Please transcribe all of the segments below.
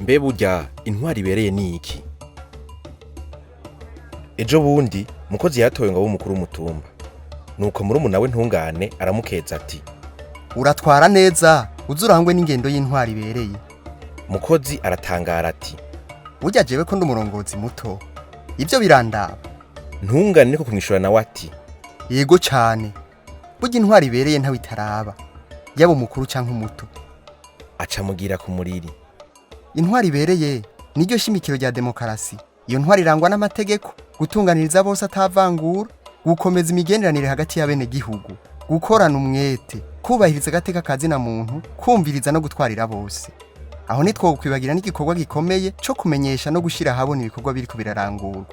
Mbe burya intwari ibereye ni iki? Ejo bundi Mukozi yatowe ngo abe umukuru w'umutumba. Nuko murumuna we Ntungane aramukeza ati: Uratwara neza, uze urangwe n'ingendo y'intwari ibereye. Mukozi aratangara ati: Burya jewe ko ndi umurongozi muto, ibyo birandaba? Ntungane niko kumwishura nawe ati: Yego cane, burya intwari ibereye ntawe itaraba, yaba umukuru canke umuto. Aca amugira ku muriri. Intwari ibereye niryo shimikiro rya demokarasi. Iyo ntwari irangwa n'amategeko, gutunganiriza bose atavangura, gukomeza imigenderanire hagati y'abenegihugu, gukorana umwete, kubahiriza agateka ka zina muntu, kumviriza no gutwarira bose. Aho ntitwokwibagira n'igikorwa gikomeye co kumenyesha no gushira ahabona ibikorwa biriko birarangurwa.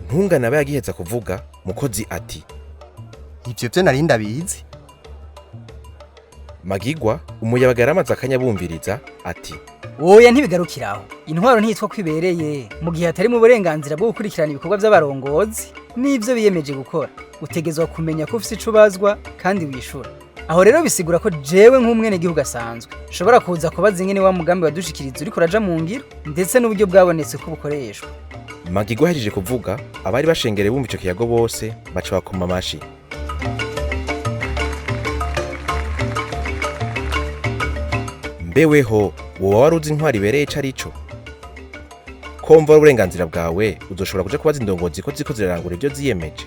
Ntungane aba yagiheza kuvuga, Mukozi ati: Ivyo vyo nari ndabizi. Magigwa umuyabaga yaramaze akanya bumviriza ati: Oya, ntibigarukiraho. Intwaro ntiyitwa kwibereye mu gihe hatari mu burenganzira bwo gukurikirana ibikorwa by'abarongozi n'ibyo biyemeje gukora. Utegezwa kumenya ko ufise ico ubazwa kandi wishura. Aho rero bisigura ko jewe nk'umwenegihugu asanzwe nshobora kuza kubaza ingene wa mugambi wadushikiriza uriko uraja mu ngiro, ndetse n'uburyo bwabonetse ko bukoreshwa. Magigwa ahejeje kuvuga, abari bashengereye bumva ico kiyago bose baca bakoma amashi. Mbeweho woba wari uzi intwari ibereye ico arico? Ko wumva ari uburenganzira bwawe, uzoshobora kuja kubaza indongozi ko ziriko zirarangura ivyo ziyemeje?